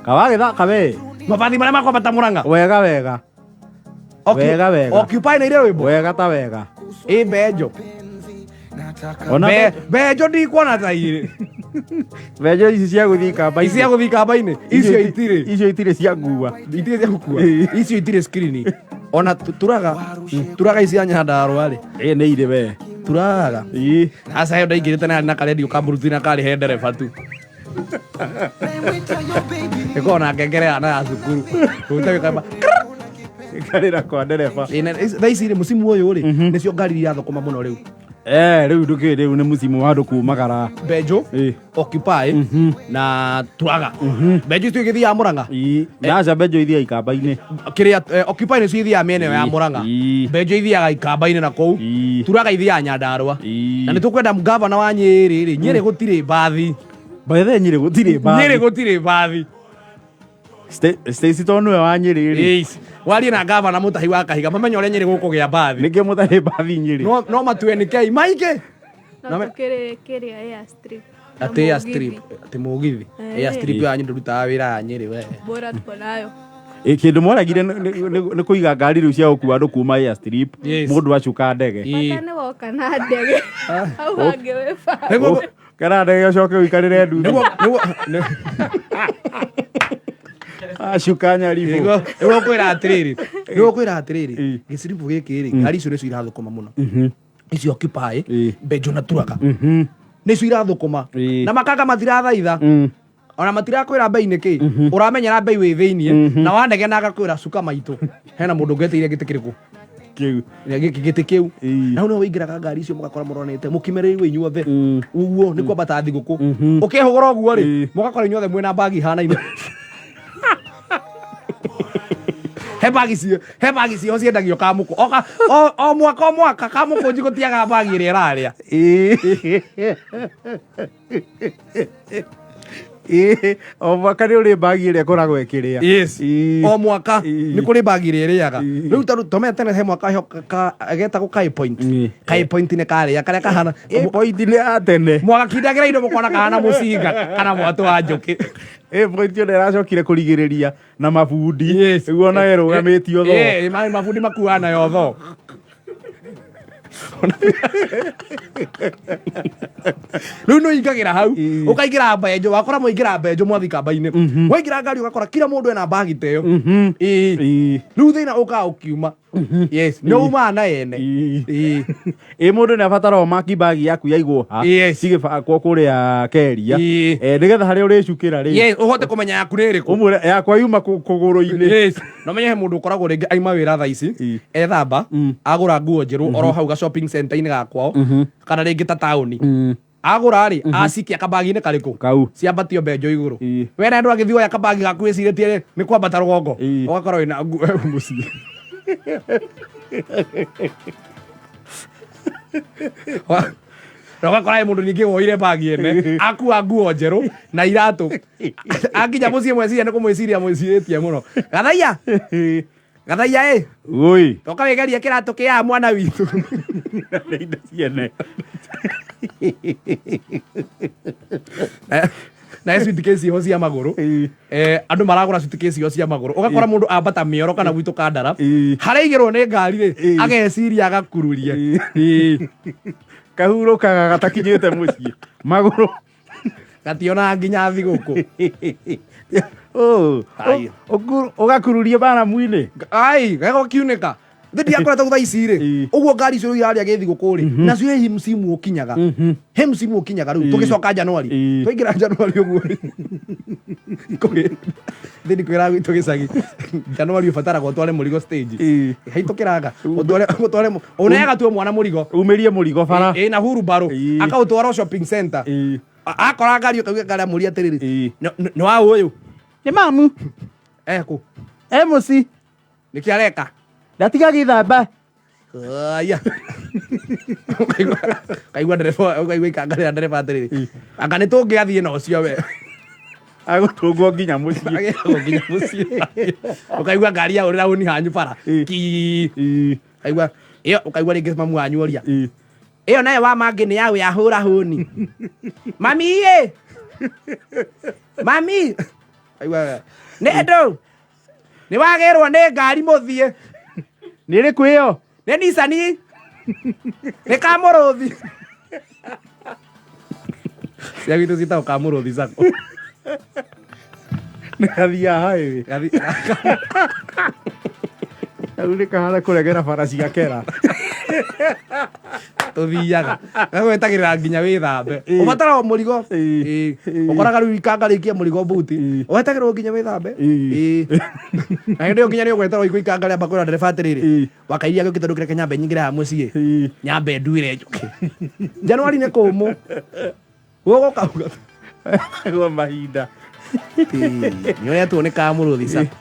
Kawagĩthaka we. Mabathi marĩa makwambata Mũrang'a. Wega wega. Wega wega. Occupy nĩ irĩ rwĩmbo. Wega ta wega. Ĩ Benjo. Ona Benjo ndikuona ta irĩ. Benjo ici cia gũthiĩ kamba-inĩ. Ici cia gũthiĩ kamba-inĩ. Icio itirĩ. Icio itirĩ cia ngua. Itirĩ cia gũkua. Ĩ. Icio itirĩ screen. Ona turaga turaga ici cia Nyandarũa rĩ. Ĩ nĩ irĩ we. Turaga. Ĩ. Aca ĩyo ndaingĩrĩte na na karendio ka Bluetooth na karĩ he ndereba tu. Ĩkoragwo na ngengere ya na ya cukuru. Ũgĩta gĩkamba. Ĩkarĩra kwa ndereba. Ĩ, na thaa ici rĩ mũcimu ũyũ rĩ nĩcio ngari irathũkũma mũno rĩu. Eh, rĩu ndũkĩ rĩu nĩ mũcimu wa andũ kumagara. Benjo, Ĩ. Occupy na Turaga. Benjo icio igĩthiaga Mũrang'a. Ĩ. Naca benjo ithiaga ikamba-inĩ. Kĩrĩa Occupy nĩcio ithiaga mĩena ĩyo ya Mũrang'a. Ĩ. Benjo ithiaga ikamba-inĩ na kũu. Ĩ. Turaga ithiaga Nyandarũa. Ĩ. Na nĩ tũkwenda ngavana wa Nyĩrĩ rĩ, Nyĩrĩ gũtirĩ mbathi. By the way, Nyĩrĩ gũtirĩ mbathi. Nyĩrĩ gũtirĩ mbathi. Stacy tondũ nĩwe wa Nyĩrĩ rĩ. Yes. Warie na ngavana Mũtahi wa Kahiga mamenye ũrĩa Nyĩrĩ gũkũgĩa mbathi. Nĩkĩo mũtarĩ mbathi Nyĩrĩ. No, no matue nĩ kei maingĩ. No Na me- tũkĩrĩ kĩrĩa airstrip. Na Atĩ airstrip, mũgithi. atĩ mũgithi. Eh. Airstrip yanyu ndĩrutaga wĩra ya Nyĩrĩ we. Bora tuko nayo. Ĩ, kĩndũ mwaregire nĩ kũiga ngari rĩu cia gũkua andũ kuma airstrip Yes. mũndũ acuka ndege. Ĩ. Bata nĩ woka na ndege. Hau hangĩ wĩbange. Nĩguo Kana ndege ũcoke ũikarĩre nduthi. nĩguo nĩguo nĩ- Acuka nyaribũ. nĩguo nĩguo kwĩra atĩrĩrĩ nĩguo kwĩra atĩrĩrĩ Ĩ. gĩciribu gĩkĩ rĩ ngari icio nĩcio irathũkũma mũno icio Occupy Ĩ. Benjo na Turaga nĩcio irathũkũma Ĩ. na makanga matirathaitha ona matirakwĩra mbei nĩ kĩ ũramenyera mbei wĩ thĩiniĩ na wanegena agakwĩra cuka maitũ hena mũndũ ũngĩeteire gĩtĩ kĩrĩkũ Kĩu. Na gĩkĩ gĩtĩ kĩu Ĩĩ. na hau nĩho wĩingĩraga ngari icio mũgakora mũronete mũkimereirwo inyuothe ũguo nĩ kwambata thigũkũ ũkehũgũra ũguo rĩ Ĩĩ. mũgakora inyuothe mwĩna mbagi ihanaine he bagi cio he bagi cio ciendagio kamũkũ o, ka- o, o mwaka o mwaka kamũkũ njigũtiaga bagi ĩrĩa ĩrarĩa Ĩĩ. Ĩĩ, o mwaka nĩ ũrĩ mbagi ĩrĩa ĩkoragwo ĩkĩrĩa. Yes. Ĩĩ. O mwaka Ĩĩ. nĩ kũrĩ bagi ĩrĩa ĩrĩaga. Ĩĩ. Rĩu tondũ tome tene he mwaka he getagwo kai point. Ĩĩ. Kai point nĩ karĩa karĩa kahana Ĩ, point nĩ ya tene. mwagakindagĩra indo mũkona kahana mũcinga kana mwatũ wa njũkĩ. Ĩ, point ĩyo ĩracokire kũrigĩrĩria na mabundi. Yes. Nĩguo ona ĩrũgamĩtio thoo. Ĩĩ, mabundi makuaga nayo thoo. Rĩu nĩ ũingagĩra hau Ĩĩ. ũkaingĩra mbenjo wakora mwaingĩra mbenjo mwathi kamba-inĩ waingĩra ngari ũgakora kila mũndũ ena mbagi ta ĩyo. Ĩĩ. Ĩĩ. Rĩu thĩna ũkaga ũkiuma. Yes, nĩ umaga na ene. Ĩĩ. Ĩĩ. Ĩ mũndũ nĩ abatara ũmaki mbagi yaku yaigwo ha Yes. cigĩbakwo kũrĩa keria Ĩĩ. Eh, nĩgetha harĩa ũrĩcukĩra rĩ Yes, ũhote kũmenya yaku nĩ ĩrĩkũ. ũmwĩre yakwa yuma kũgũrũ-inĩ Yes. No menye he mũndũ ũkoragwo rĩngĩ aima wĩra thaa ici Ĩĩ. ethamba agũra nguo njerũ oro hau ga shopping center-inĩ ga kwao kana rĩngĩ ta taũni agũra rĩ acikia kabagi-inĩ karĩkũ Kau. ciambatio mbenjo igũrũ Ĩĩ. we na andũ agĩthiĩ oya kabagi gaku wĩcirĩtie nĩ kwambata rũgongo Ĩĩ. ũgakora wĩna nguo mũciĩ Na ũgakora he mũndũ ningĩ woire bagi ene akua nguo njerũ na iratũ akinya mũciĩ mweciria nĩ kũmwĩciria mwĩcirĩtie mũno gathaiya gathaiya ĩ Ui. toka wĩgerie kĩratũ kĩa mwana witũ Nĩ indo ciene. Na suitcase iho cia magũrũ. Ĩĩ. Andũ maragũra suitcase iho cia magũrũ ũgakora mũndũ ambata mĩoro kana gwitũ kandara Ĩĩ. harĩa igĩrwo nĩ ngari rĩ Ĩĩ. ageciria agakururia. Ĩĩ. Ĩĩ. Kahurũkaga gatakinyĩte mũciĩ. Magũrũ. Gationaga nginya thigũkũ. Oh, Ai. Ũgakururia baramu-inĩ. Ai gegũkiunĩka thĩ ndiakoretwo thaa ici rĩ Ĩĩ. ũguo ngari icio rĩu irarĩa gĩthigũkũ rĩ nacio he msimu ũkinyaga he msimu ũkinyaga rĩu tũgĩcoka Januari Ĩĩ. twaingĩra Januari ũguo rĩ thĩ ndikwĩra gwitũ gĩcagi Januari ũbataraga ũtware mũrigo stage Ĩĩ. haitũkĩranga ũtware ũtware ũneaga tuo mwana mũrigo Umĩrie mũrigo bara. Ĩĩ na hurumbarũ Ĩĩ. akaũtwara shopping center Ĩĩ. Akora ngari ũkauga ngari amũria atĩrĩrĩ Ĩĩ. Nĩ wa ũyũ Nĩ mamu. ekũ E mũciĩ. Nĩkĩ areka Ndatiga gĩthamba. Aya. Kaigua ndereba ũkaigua ikanga rĩa ndereba atĩrĩrĩ anga nĩ tũngĩathiĩ na ũcio we Agũtũngwo nginya mũciĩ. Agĩragwo nginya mũciĩ ũkaigua ngari yaũrĩra ũni hanyu bara Ĩĩ. ki Ĩĩ. kaigua ĩyo ũkaigua rĩngĩ mamu wanyu oria Ĩĩ. ĩyo nayo wa mangĩ nĩ yaũ yahũra hũni mami ĩ mami Aiguaga, nĩ ndũ nĩ wagĩrwo nĩ ngari mũthiĩ. Nĩ ĩrĩkũ ĩyo? Nĩ nicani nĩ kamũrũthi. Cia gwitũ ciĩtagwo kamũrũthi sacco. Nĩ gathiaga highway. Rĩu nĩ kahana kũregera bara cia kera. Tũthiaga gagwetagĩrĩra nginya wĩthambe. Ũbataraga o mũrigo. Ĩĩ. Ĩĩ. Ũkoraga rĩu ikanga rĩikie mũrigo mbuti. Wetagĩrĩrwo nginya wĩthambe. Ĩĩ. Ĩĩ. Na hĩndĩ ĩyo nginya nĩ ũgweterwo ikũ ikanga rĩamba kwĩra ndereba atĩrĩrĩ, wakairia gĩũkĩte ndũkĩreke nyambe nyingĩre haha mũciĩ nyambe nduĩre njũke. Januari nĩ kũmũ gũgũkauga. Gwa mahinda. Nĩ ũretwo nĩ kamũrũthi sacco.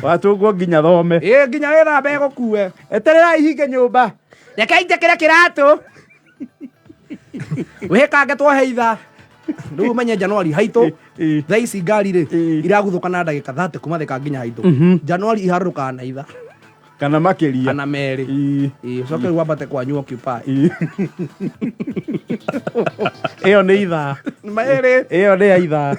Watũngwo nginya thome. Ĩĩ, nginya wĩthambe gũkue. Eterera ihinge nyũmba. Reke njĩkĩre kĩratũ wĩkange tuohe itha rĩu ũmenye Januari haitũ. Thaa ici ngari rĩ iraguthũka na ndagĩka 30 kuma Thika nginya haitũ. Januari iharũrũkaga na itha Kana makĩria. Kana merĩ. Ĩĩ, ũcoke rĩu wambate kwanyu occupy. Ĩyo nĩ ithaa. Merĩ. Ĩyo nĩ ya ithaa.